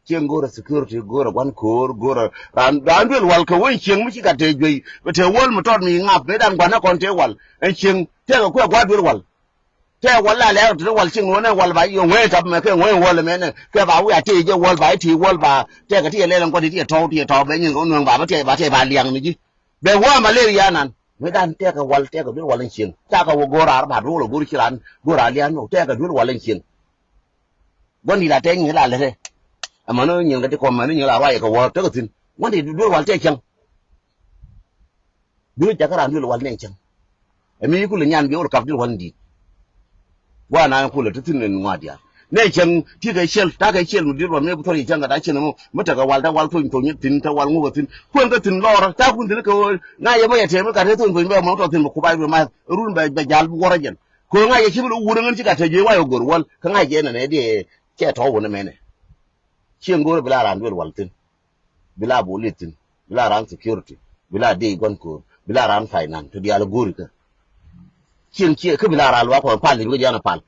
Cieŋ go̱rɛ security go̱rɛ gua̱n ko̱o̱r go̱rɛ raan raan duël wal kɛ wec cieŋ mi ci gat te juey bɛ te wäl mi tɔt mi ŋap mëë dan gua̱n ɛ kɔn te wal. Ɛn cieŋ tɛkɛ kuɛ gua̱n duël wal. Tɛkɛ wal la lɛɛk te wal cieŋ ŋuɔ̱n ɛ wal ba yɔ ŋuɛy tap mɛ kɛ ŋuɛy wäl mɛnɛ kɛ ba wi̱i̱ a tëë jɛ wäl ba i̱ tëë wäl ba tɛkɛ ti yɛ lɛl ɛn gua̱n ti ti yɛ tɔw ti yɛ tɔw bɛ nyin kɛ nuɛŋ ba bä tɛk ba tɛk ba liaŋ ni ji̱. Bɛ wä malaria nan mëë dan tɛkɛ wal tɛkɛ duël wal ɛn cieŋ cakɛ wä go̱r raar ba duɔl go̱r ci raan go̱r raar lia̱a̱n tɛkɛ duël wal ɛn cieŋ. Gua̱n di̱t a tɛny ŋi̱ la lät ɛ. Ɛmɛn ɣän nyin kä ti kɔm mɛn nyin la ruac kɛ wäär tekɛ thi̱n. Gua̱n di̱t duel wal tɛ cäŋ. Duel jakä raan duel wal nɛ cäŋ. Ɛmi kulɛ nyan biɛ wal kap duel wal di̱t. Gua̱n na kulɛ ti thi̱n ɛn ŋua̱t diaal nɛ cäŋ. Ti kɛ ciɛl ta kɛ ciɛl mi duel wal mi bi thuɔr yi cäŋ kɛ ta ciɛl mi mi tekɛ wal ta wal thuɔny thuɔny thi̱n ta wal ŋukɛ thi̱n. Kuɛn kä thi̱n lɔɔr ta kun thi̱n kɛ ɣöö ŋa̱c yɛ mi yɛ tɛm mi kat te thuɔny thuɔny bɛ mɔn tɔ thi̱n mi kup a bi math run bɛ ja̱l bi wuɔr a jɛn. Kɛ ɣöö ŋa̱c yɛ ci bi lɛ wur ɛ ŋän ci gat te jiɛ wa yɛ gör wäl kä ŋa̱c yɛ nɛnɛ diɛ cɛ tɔ̱ wun ɛmɛnɛ. Cieŋ go̱o̱rä bi la raan duel wal thi̱n, bi la bolit thi̱n, bi la raan security, bi la dee gua̱n ko̱o̱r, bi la raan finance ti diaal go̱o̱ri kä. Cieŋ cie kä bi la raan luaak kɔn pal i̱ bi kɛ jian pal.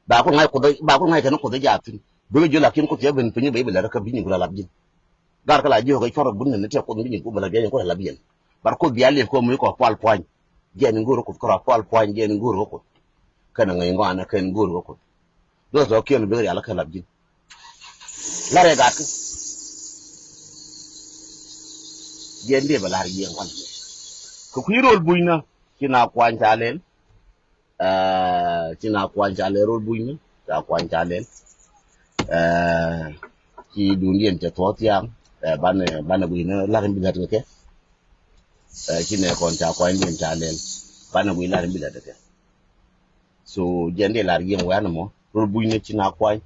Ba kun ŋa̱c kuoth ba kun ŋa̱c kɛn kuoth jaat thi̱n bi kɛ jiö lakin kuoth cɛ ben piny bi bi lɛr kä bi nyin ku la lap ji̱n. Gar kä la jiö kɛ cuɔr bun ni tiɛ kuoth bi nyin ku bi la biɛny ku la lap yɛn. Bar kuoth bia liep kɔ muc kɔ pual puany. Jiɛn in go̱o̱r kuoth kɛ rɔ pual puany jiɛn in go̱o̱r kuoth. Kɛn ŋäc ŋɔanɛ kɛn go̱o̱r kuoth. Duɔth tɔ kiɛn bi rial kä lap ji̱n. Lar ɛ gat kä. Jiɛn dee bɛ lar yiëë ŋuan. Kɛ kui̱ rol bunyna ci na kuany ca lɛl. Ci na kuany ca lɛl rol bunyna ca kuany ca lɛl. Ci duundiɛn cɛ thuɔ̱k thiaŋ. Banɛ banɛ gui̱cnä lar in bi lät kɛ kɛ. Ci nɛ kɔn ca kuanydiɛn ca lɛl banɛ gui̱c lar in bi lät kɛ kɛ. So jiɛn dee lar yiëŋ wɛ̈ɛ̈n ɛmɔ rot bunyni ci na kuany.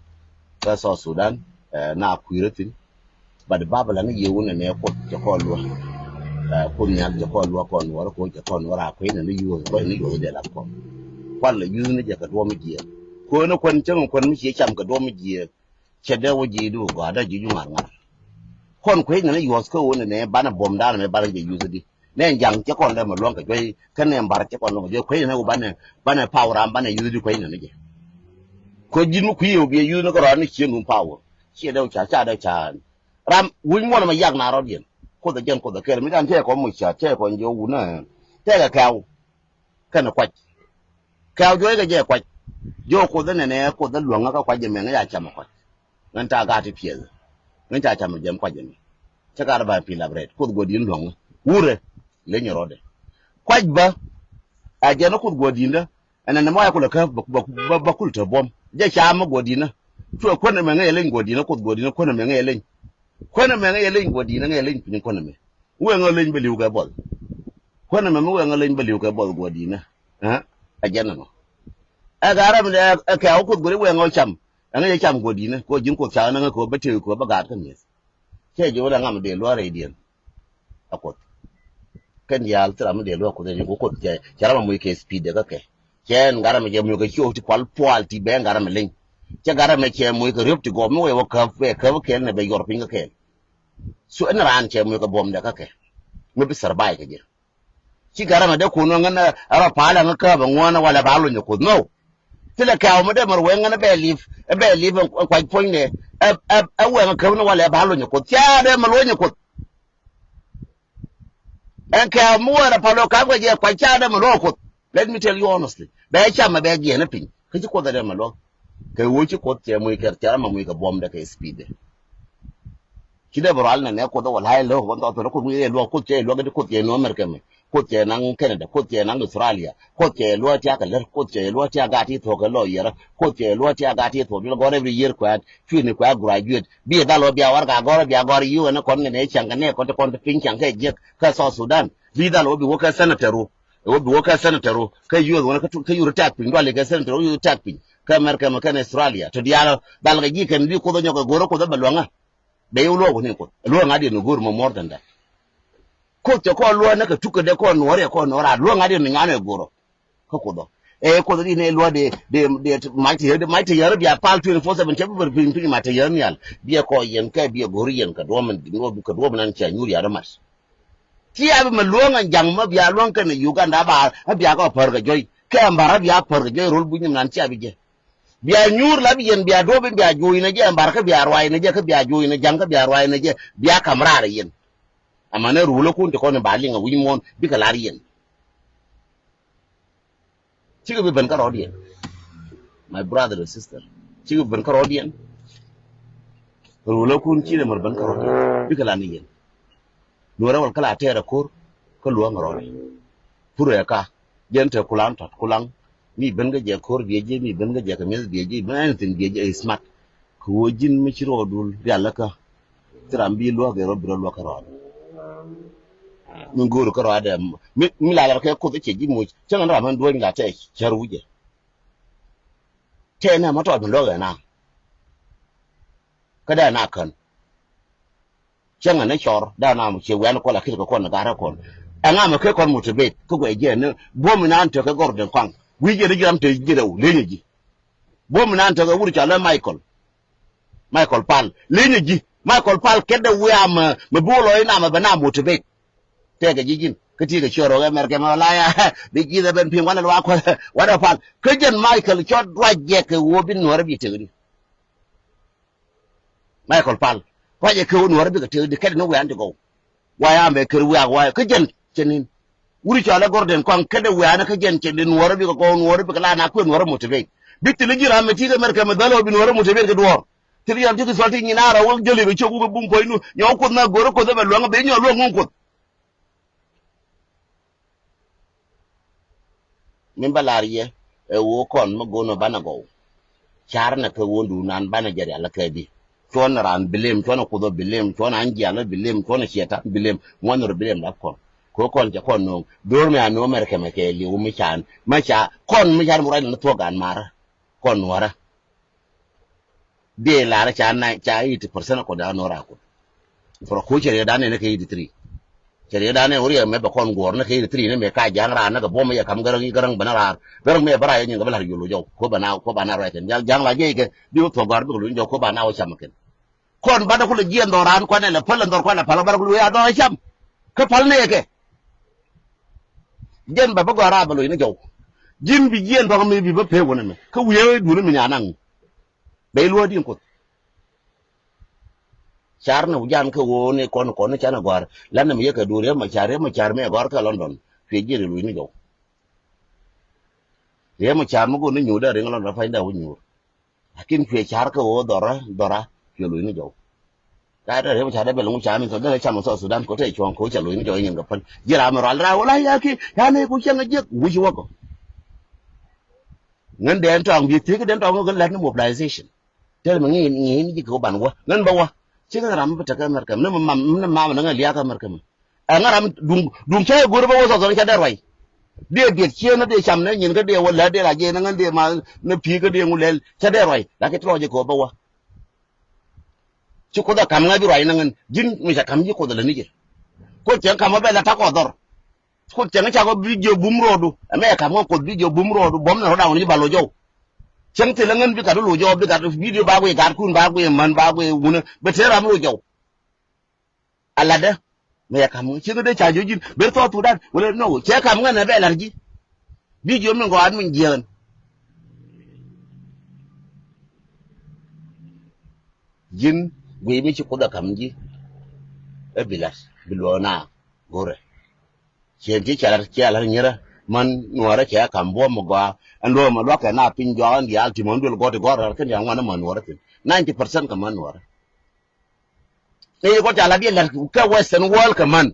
Kä South Sudan na kui̱rä thi̱n. But Babylon ni yiëë wun ɛnɛ kuoth cɛ kɔn luäk. Kuoth nhial cɛ kɔn luäk kɔn nuɔɔr ko̱ cɛ kɔn nuɔɔr a kuec nɛ ni yuɔth kuec ni yuɔth dee lat kɔn. Kual lɛ yuth ni jɛ kɛ duɔ̱m jiɛɛk. Kuäär ni kuän cäŋ kuän mi cie cam kɛ duɔ̱m jiɛɛk. Cɛ dee wä ji̱ du gɔaa dee ji̱ ju ŋa̱r ŋa̱r. Kɔn kuec nɛ ni yuɔth kä wun ɛnɛ banɛ buɔ̱m daanɛ mɛ banɛ jɛ yuth di. Nɛ jaŋ cɛ kɔn dee mɛ luɔ̱ŋ kɛ juɔy kä nɛ mbar cɛ kɔn luɔ̱ŋ kɛ juɔy kuec nɛ wä banɛ banɛ power am banɛ yuth di kuec nɛ ni jɛ. Kɔ ji̱n mi kui̱ yɛ wä biɛ yuth ni kä rɔɔd ni cieŋ wun power. Ciɛ dee wä ca ca dee ca ram wi̱c muɔn mɛ yak na rɔɔd yɛn. Kuoth ɛ jɛn kuoth ɛ kɛl mi dan cɛ kɔn muc ca cɛ kɔn jiɛ wun ɛ tɛkɛ kɛw. Kɛnɛ kuac. Kɛw juɔc kɛ jɛ kuac. Jiɔ kuoth ɛ nɛnɛ kuoth ɛ luäŋä kä kuac jɛ mɛ ŋäc a cam ɛ kuac. Ŋän ta gaat ti piɛth. Ŋän ca cam ɛ jɛm kuac jɛ mɛ. Cä gaat ɛ ba pil ap rɛt kuoth guɔ di̱n luäŋä. Wurɛ. Leny rɔɔdɛ. Kuac bä. A jɛn ɛ kuoth guɔ di̱n dä. Ɛn ɛn mɔ ya kulɛ kä bä kul te buɔ̱m jɛ ca mɛ guɔ di̱n dä. Cuɛ kuän ɛmɛ ŋäc ɛ leny guɔ di̱n dä kuoth guɔ di̱n dä kuän ɛmɛ ŋäc ɛ leny. Kuän ɛmɛ ŋäc ɛ leny guɔ di̱n dä ŋäc ɛ leny piny kuän ɛmɛ. Wee ŋä leny bä li̱w kɛ buɔth. Kuän ɛmɛ mi wee ŋä leny bä li̱w kɛ buɔth guɔ di̱n dä. Ɛ jɛn ɛmɔ. Ɛ gat ram ɛ kɛ wä kuoth guɔ di̱n wee ŋä cam. Ɛ ŋäc ɛ cam guɔ di̱n dä kɛ wä ji̱n kuoth ca ɣän ɛ ŋä kɛ wä bä tëë kɛ wä bä gaat kä mi̱eth. Cɛ ji̱ wä lɛ ŋam dee lua̱r rɛydiɛn. A kuoth. Kɛn diaal thil ram mi dee luäk kuoth ɛn ku kuoth cɛ cɛ ram a moc kɛ speed de kä kɛ. Cɛ ɛn gat ram cɛ moc kɛ ciok ti pual pual ti bɛ ɛn gat ram leny. Cɛ gat ram cɛ moc kɛ riöp ti gɔɔp mi wee wä käp wee käp kɛl nɛ bɛ yuɔr piny kä kɛl. So ɛn raan cɛ moc kɛ buɔm de kä kɛ. Mi bi survive kɛ jɛ. Ci gat ram dee kun wä ŋän ɛ rɔ paal ɛn käp ɛŋuɔ̱n walɛ ba lony ɛ kuoth no. Thilɛ kɛw mi dee mɛ rɔ wee ŋän ɛ bɛ lip ɛ bɛ lip ɛn kuac puɔ̱nydɛ ɛ ɛ ɛ wee ŋä käp ni walɛ ba lony ɛ kuoth ca dee mɛ luɔny ɛ kuoth. Ɛn kɛ mi wä rɛ palo kap kɛ jɛ kua ca dɛ mɛ luɔ Kuoth. Let me tell you honestly. Bɛ cam mɛ bɛ giɛn piny. Kä ci Kuoth dɛ mɛ luɔ. Kɛ wä ci Kuoth cɛ muc kɛ cɛ ma muc kɛ buɔm dɛ kɛ speed dɛ. Ci dee bɛ rual nɛ nɛ Kuoth wä lai lɛ wä thɔth pɛn Kuoth wi̱i̱ yɛ luɔk Kuoth cɛ luɔk di Kuoth cɛ nuɔmɛr kɛ mɛ. Kuoth cɛ naŋ Canada, Kuoth cɛ naŋ Australia, Kuoth cɛ luɔk tiak kɛ lär, Kuoth cɛ luɔk tiak gat ti thuɔk kɛ lɔ yɛrä, Kuoth cɛ luɔk tiak gat ti thuɔk di lɔ gɔr every year kuɛɛt, cuini kuɛɛt graduate, bi dhal wä bia warɛga gɔr bia gɔr yiw ɛn kɔn kɛ nɛ caŋ kɛ nɛ kɔn ti kɔn ti piny caŋ kɛ jiɛk kɛ South Sudan, bi dhal wä bi wä kɛ senator ru, wä bi wä kɛ senator ru, kɛ youth wä kɛ youth tɛk piny, duali kɛ senator ru youth tɛk piny, kɛ America mɛ kɛn Australia, to diaal dhal kɛ ji̱ kɛn bi Kuoth wä nyɔk kɛ go̱r Kuoth wä bɛ luäŋä. Bɛ i̱ luɔk wä ni Kuoth. Luɔk ŋa̱diɛn ni go̱r mɔ more than that. Kuoth cɛ kɔn luɔk ni kɛ tukädɛ kɔn nuɔ̱ɔ̱r yɛ kɔn nuɔ̱ɔ̱r a luɔk ŋa̱diɛn ni ŋa̱n ɛ go̱r ɔ. Kä Kuoth ɔ. Ɛ Kuoth di ni luɔk dee, dee, dee, mac ti yär, mac ti yär bia pal twenty four seven cɛ bi bär piny piny mac ti yär nhial. Biɛ kɔ yɛn kɛ biɛ go̱r yɛn kɛ duɔ̱ɔ̱m, kɛ duɔ̱ɔ̱m nan cɛ nyuur yar mat. Ci a bi mɛ luɔ̱ŋ ɛn ja̱ŋ mɛ bia luɔ̱ŋ kɛn Uganda ba, a bia kɔ pär kɛ jɔy. Kɛ ɛn bar a bia pär kɛ jɔy rol buny nan ci a bi jɛ. Bia nyuur la bi yɛn bia duɔp in bia juuc ni jɛ ɛn bar kä bia ruac ni jɛ kä bia juuc ni ja̱ŋ kä bia ruac ni jɛ bia kam raar yɛn. Amanɛ rulä kun ti kɔn in ba liŋ a wi̱c muɔ̱ɔ̱n bikɛ lar yɛn. Cikɛ bi ben kä rɔɔdiɛn. My brother and sister. Cikɛ bi ben kä rɔɔdiɛn. Rulä kun ci dee mär ben kä rɔɔdiɛn bikɛ lar ni yɛn. Nuɔrɛ wal kä la tɛɛrɛ ko̱r kä luɔ̱ŋ rɔɔdiɛn. Purɛ ka jɛn te kulaŋ tɔt kulaŋ. Mi ben kä jɛ ko̱r biɛ ji̱, mi ben kä jɛ kɛ mi̱eth biɛ ji̱, mi anything biɛ ji̱ is smart. Kɛ ɣöö ji̱n mi ci rɔɔdun rialikä. Ci ram bi luäk gɛ rɔ bi rɔ luäk kä rɔɔd. Mi go̱o̱r kä rɔɔdɛ mi, mi la lar kɛ Kuoth cɛ ji̱ muc cäŋ ram mi duɔ̱ny la tɛ cär wicɛ. Tɛ nɛ ma tɔt mi luäk ɛ na. Kä dee na kän. Cäŋɛ ni cɔr dee na mɛ ciɛ wian kɔn la kit kɛ kɔn ni gat rɛ kɔn. Ɛŋa mɛ kɛ kɔn motivate kä guɛ jiɛn ni buɔ̱m inan tekɛ gɔr den kɔaŋ wi̱i̱ jiɛn ni jiram te jiɛn rɛw lenyɛ ji̱. Buɔ̱m inan tekɛ wur cɔalɛ Michael. Michael Pal lenyɛ ji̱. Michael Pal kɛt dee wiaa mɛ, mɛ bi wä lɔ inamɛ bɛ na motivate. Tɛkɛ ji̱ ji̱n kä ti̱i̱ kɛ ciɔr rɔ America mɛ la ya bi ji̱ dee ben pi̱i̱ŋ wanɛ luaak kuɔth wanɛ Pal kä jɛn Michael cɔt ruac jɛ kɛ wä bi nuɔrɛ bi tekɛ di. Michael Pal ruacɛ kɛ wä nuɔrä bikɛ tëëk di kɛt ni wian ti gɔw. Wayɛ amɛ kër wiak wayɛ kä jɛn cɛ nin. Wuri cɔalɛ Gordon kɔaŋ kɛt wianɛ kä jɛn cɛ di nuɔrä bikɛ gɔw nuɔrä bikɛ la na kuɛ nuɔrä motivate. Bi thil ji̱ ram mɛ ti̱i̱ kɛ America mɛ dhäl ɔ bi nuɔrä motivate kɛ duɔ̱ɔ̱r. Thil yɔn ti kɛ thuɔl ti nyin a rɔ wä jäli bɛ ciök wä kɛ bum puɔ̱nynu nyɔk Kuoth na go̱rä Kuoth ɛ bɛ luäŋ bɛ nyɔk luäŋ ŋuŋ Kuoth. Min bä lar yɛ ɛ ɣöö kɔn mi go̱o̱n ɔ banɛ gɔw. Car nɛ kɛ ɣöö duun an banɛ jɛ rial kɛ di. Cuɔn raan bi lem, cuɔn kuoth ɔ bi lem, cuɔn an jial ɔ bi lem, cuɔn cietan bi lem, ŋuɔn rɔ bi lem lap kɔn. Kɛ ɣöö kɔn cɛ kɔn no̱o̱ŋ do̱r mi a no̱o̱ŋ mɛr kɛmɛ kɛ liw mi can mɛ ca kɔn mi can mi ruac ni thuɔ̱k gan marä. Kɔn nuɔrä. Dee lar ca na ca eighty percent kɔ da nɔ ra kut. Fɔrɔ ko cɛ riɛ dan ne kɛ eighty three. Cɛ riɛ dan ne wuri mɛ bɛ kɔn guɔr ne kɛ eighty three ne mɛ ka jaŋ ra ne kɛ bom yɛ kam garaŋ garaŋ bɛ na rar. Garaŋ mɛ bara yɛ nyin kɛ bɛ lar yolo jɔw ko bɛ na ko bɛ na rɔ kɛn jaŋ la jɛ kɛ bi wä thɔ gar bi ko lu jɔw ko bɛ na wä cam kɛn. Kɔn ba da kule jiɛn dɔran kɔn ne lɛ pal dɔr kɔn ne pal ba da kule ya dɔr cam. Kɛ pal ne kɛ. Jɛn ba bä gɔra bɛ lo ne jɔw. Jin bi jiɛn dɔr mi bi bä pe wä ne mɛ kɛ wiɛ du ne mi nya naŋ. Bɛ iluɔ̱ɔ̱diɛn Kuoth. Car ni wi̱can kä ɣöö ni kɔn kɔn ni canɛ gɔ̱a̱r. Lan ni mi yɛ kɛ duun Riɛk Macar, Riɛk Macar mi ɛ gɔ̱a̱r kä London. Cuɛ ji̱ ri luc ni jɔw. Riɛk Macar mi go̱o̱r ni nyuur dee riŋ London pany dee wä nyuur. Lakin cuɛ car kä ɣöö dhɔra dhɔra cuɛ luc ni jɔw. Daa dee Riɛk Macar dee bɛ lo̱ŋ ca mi thɔ dee cam thɔ Sudan ko te cuɔ̱ŋ ko ca luc ni jɔw nyin kɛ pän. Ji̱ ram mi rual raa wä la ya ki ya ni ku cäŋ a jiäk wi̱c wäkɔ. Ŋän dee ɛn tɔaŋ bi thiek dee ɛn tɔaŋ ŋän lät ni mobilization. Tɛl mi ŋi̱i̱n ŋi̱i̱n ji̱ kɛ wä ban wä ŋän bä wä. Ci ŋän ram mi bi tekɛ America mi ni mam ni mam ni ŋän liakä America mi. Ɛ ŋän ram duŋ duŋ cä yɛ go̱r bä wä thɔthɔn cä dee ruac. Dee diet cieen ni dee cam ni nyin kä dee wä lät dee la jiɛn ni ŋän dee ma ni pi̱i̱ kä dee ŋu lɛl cä dee ruac. Lakin ti lɔc jɛ kɛ wä bä wä. Ci Kuoth ɛ kam ŋäc bi ruac ni ŋän ji̱n mi cɛ kam ji̱ Kuoth ɛ lät ni jɛ. Kuoth cɛ kam wä bɛ la tak kɔ dhɔr. Kuoth cäŋ cakɔ bi jiök bum ro̱o̱du. Ɛmɛ ɛ ka̱m ŋäŋ Kuoth bi jiök bum ro̱o̱du. Buɔ̱m ni rɔ̱dan wuni ji̱ ba lo̱c jɔw. Cäŋ thilɛ ŋän bi gat lo̱c jɔw bi gat video ba guiy gatkun ba guiy män ba guiy wunä. Bɛ te ram lo̱c jɔw. Alatdä. Mɛ ɛ ka̱m ŋäŋ cieŋ dee ca jiök ji̱n. Ber thɔɔk thukdan. Wälɛ no. Cɛ ka̱m ŋäŋ ɛ bɛ la̱r ji̱. Bi jiök min gɔaa min jiäkɛn. Ji̱n guiy mi ci Kuoth ɛ ka̱m ji̱. Ɛ bi la̱r. Bi luɔ̱ɔ̱na. Go̱rɛ. Yɛn ti cɛ lar, cɛ lar nyirä. Män nuɔrä cɛ kam buɔm mi gɔaa. Ɛn luɔm mi luɔkɛ na piny jɔak ɛn diaal ti män duël gɔt ti gɔr rɛl kɛn diaal ŋuan män nuɔrä thin. Ninety percent kɛ män nuɔrä. Ni kɔn ca lat yɛ lat kɛ Western world kɛ män.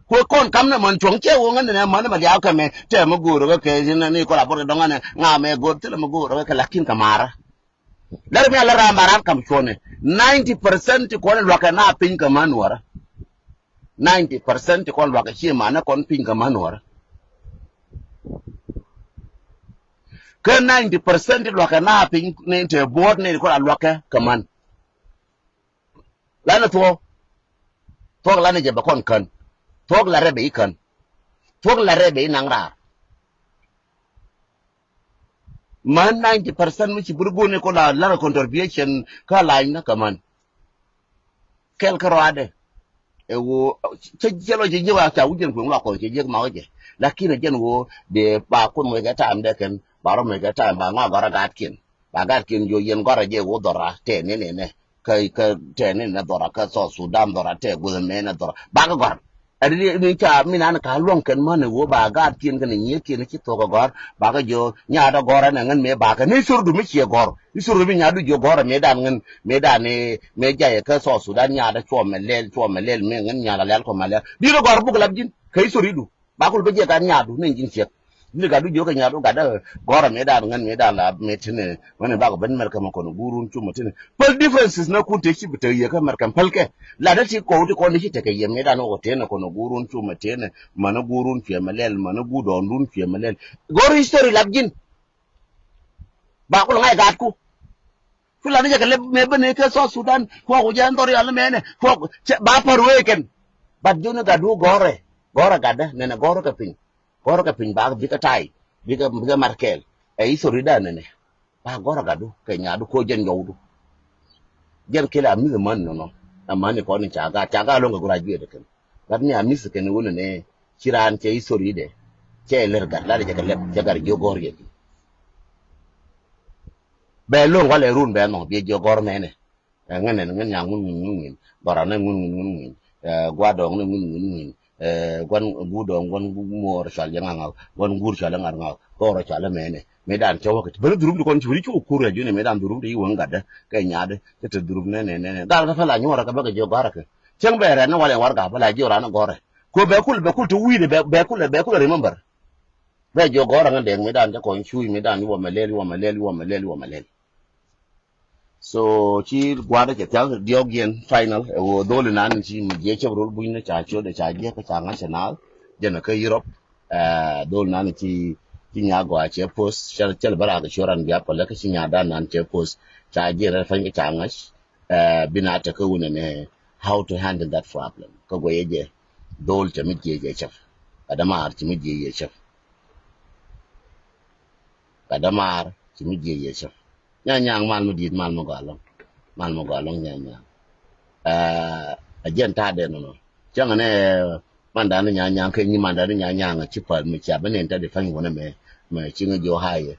Kuɛ kɔn kam ni män cuɔ̱ŋ cɛ wä ŋän ni män ni ma liaw kɛ mɛ tɛ mi go̱o̱r kɛ kɛ ni kɔn la bɔr kɛ dɔŋ ni ŋa mɛ go̱o̱r thilɛ mi go̱o̱r kɛ kɛ lakin kɛ marä. Lɛr mi a lɛ ram ba ran kam cuɔni. Ninety percent ti kɔn luakɛ na piny kɛ man nuɔrä. Ninety percent ti kɔn luakɛ cie manɛ kɔn piny kɛ man nuɔrä. Kä ninety percent ti luakɛ na piny ni te buɔt ni kɔn a luakɛ kɛ man. Lanɛ thuɔ̱k. Thuɔ̱k lanɛ jɛ bɛ kɔn kän. Thuɔ̱k la rɛ bɛ i̱ kän. Thuɔ̱k la rɛ bɛ i̱ naŋ raar. Män ninety percent mi ci bur guni ko la lar contribution kä lany na kaman. Kɛl kä rɔadɛ. Ɛ wo cɛ cɛ lɔ cɛ jiɛk wa ca wujɛn kueŋ lɔ kɔn cɛ jiɛk ma wä jɛ. Lakin ɛ jɛn wo de ba kun mɛ kɛ time dɛ kɛn ba rɔ mɛ kɛ time ba ŋɔ gɔrɛ gat kin. Ba gat kin jo yɛn gɔrɛ jɛ wo dhɔra tɛ ni ni nɛ. Kä kä tɛ ni nɛ dhɔra kä South Sudan dhɔra tɛ guth mɛ nɛ dhɔra ba kä gɔr. Ɛ di ni ca mi nan ka luɔŋ kɛn män ɛ wo ba gaat kiɛn kɛn nyiet kiɛn ci thok ɛ gɔr ba kä jo nyaat ɛ gɔr ɛn ɛ ŋän mɛ ba kä ni sur du mi ciɛ gɔr. Ni sur du mi nyaat du jo gɔr ɛ mɛ dan ŋän mɛ dan ni mɛ jay ɛ kä South Sudan nyaat ɛ cuɔ mɛ lɛl cuɔ mɛ lɛl mɛ ŋän nyaat ɛ lɛl kɔ mɛ lɛl di ɛ gɔr buk lap ji̱n kä ni sur idu. Ba kul bä jiɛ gat nyaadu ni ji̱n ciek. Ni gat du jiök kɛ nyaadu gat dä gɔrä mëë daan ŋän mëë daan la mëë tini. Wänɛ bakɔ ben Mɛrkɛ mɛ kɔn guurun cumä tini. Päl differences na kun te ci bi te yɛ kä Mɛrkɛ päl kɛ. La dä ti kɔw ti kɔn di ci tekɛ yɛ mëë daan wä kɔ tini kɔn guurun cumä tini. Mänä guurun cuɛ mɛ lɛl mänä guur dɔɔndun cuɛ mɛ lɛl. Gɔr history lap ji̱n. Ba kul ŋa̱c gat ku. Cu lat ni jɛ kɛ lep mëë ben ni kä South Sudan kuɔk ku jɛ ɛn dhɔr yɔl ni mëë nɛ kuɔk cɛ ba pär wee kɛn. But joni gat du gɔrɛ gɔrɛ gat dä nɛnɛ gɔrɛ kɛ piny. Gɔrɛ kɛ piny ba bikɛ tay bikɛ bikɛ mat kɛɛl. Ɛ history da nɛnɛ ba gɔrɛ gat du kɛ nyaat du ko jɛn jɔw du. Jɛn kɛl a mi̱th män nɔnɔ. Ɛ män ni kɔn ni ca gat ca gat loŋ kɛ graduate kɛn. Gat ni a mi̱th kɛn wun nɛnɛ ci raan cɛ history dɛ. Cɛ lɛr gat lat jɛ kɛ lep cɛ gat jiök gɔr yɛ. Bɛ lo̱ŋ walɛ run bɛ nhɔk biɛ jiɔ gɔr mɛnɛ. Ɛ ŋän ɛn ŋän nyaŋ ŋun ŋun ŋun ŋun. Bɔra nɛ ŋun ŋun ŋun ŋun. Ɛ gua dɔŋ nɛ ŋun ŋun ŋun. Ɛ guan gu dɔŋ guan gu muɔɔr cual jɛ ŋaŋ ŋaŋ guan guur cual jɛ ŋaŋ ŋaŋ. Gɔr cual jɛ mɛnɛ. Mëë dan cɛ wä kɛ ti beni dhurum ti kɔn ci weri ci wä kur ɛ juni mëë dan dhurum ti yi wä ŋa̱t dɛ kɛ nyaat dɛ. Cɛ te dhurum nɛ nɛ nɛ nɛ gal kɛ pɛl a nyuɔrɛ kɛ bɛ kɛ jiɔ gɔr ɛ kɛ. Cäŋ bɛ rɛn ni walɛ warɛga bɛ la jiɔ ran ni gɔr ɛ. Ko bɛ kul bɛ kul ti wi̱i̱dɛ bɛ kul bɛ kul remember. Bɛ jiɔ gɔr ɛ ŋän dɛŋ mëë dan cɛ kɔn cuuc mëë dan yi wä mɛ lɛl yi wä mɛ lɛl yi wä mɛ lɛl yi wä mɛ lɛl. So ci gua̱a̱r cɛ thia̱k diɔ̱k yɛn final ɛ ɣöö dholi nan ci mi jiɛ cɛ rol buny ni ca ciöt ɛ ca jiɛ kä ca ŋa̱c cɛ naath jɛn kä Europe. Ɛ dholi nan ci ci nya gɔaa cɛ post cɛ cɛ lɛ bä raak ciöt ran bia pälɛ kä ci nya dan nan cɛ post ca jiɛ rɛ pany kä ca ŋa̱c. Ɛ bi na tek kä wunɛ nɛ how to handle that problem kä guɛyɛ jɛ dhol cɛ mi jiɛ jɛ cɛ. Ɛ dämaar ci mi jiɛ jɛ cɛ. Gat dämaar ci mi jiɛ yɛ cä. Nyanyaŋ mal mi di̱i̱t mal mi gɔaa lɔ̱ŋ. Mal mi gɔaa lɔ̱ŋ nyanyaŋ. Ɛ jiɛn ta̱a̱ dee nɔnɔ cäŋ nɛ. Mandani nyanyaŋ kɛ nyi mandani nyanyaŋ ci päl mi cia bi nin ta di pa̱ny wunɛ mɛ. Mɛ ci ŋä jiɔ ha̱a̱yɛ.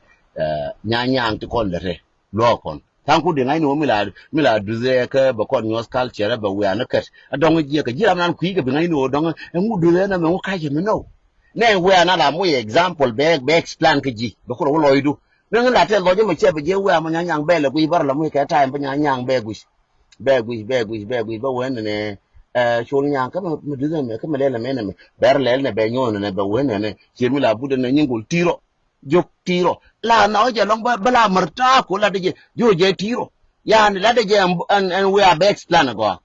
Nyanyaŋ ti kɔn lɛ rɛ luɔk kɔn. Tha̱a̱ŋ kut di ŋa̱cni wä mi la mi la duthɛ kä bɛ kɔn nyuɔth culture bɛ wiaa ni kɛt. A dɔŋ jiɛ kɛ ji̱ ram nan kui̱ kɛ bi ŋa̱cni wä dɔŋ ɛŋu duthɛ nɛ mɛ ŋu ka̱cɛ mi nɔw. Nɛ wee an ala moc example bɛ bɛ explain kä ji̱ bɛ kulɛ wä lɔcdu. Ni ŋän la tɛth lɔc mɛ cɛ bɛ jiɛ wee amɔ nyanyaŋ bɛ lɛ guic bär lɛ muc kɛ ta̱a̱ ɛn bä nyanyaŋ bɛ guic. Bɛ guic bɛ guic bɛ guic bä wee nɛnɛ. Ɛ col nyaŋ kä mɛ duth ɛmɛ kä mɛ lɛl ɛmɛ nɛmɛ bɛr lɛl nɛ bɛ nyuɔn nɛnɛ bɛ wee nɛnɛ. Ciɛ mi la but ɛnɛ nyin gol ti̱i̱rɔ. Jiök ti̱i̱rɔ la na wä jɛ lɔŋ bä la mär ta̱a̱ ko la dee jɛ jiök jɛ ti̱i̱rɔ. Yani la dee jɛ ɛn ɛn wee a bɛ explain gɔaa.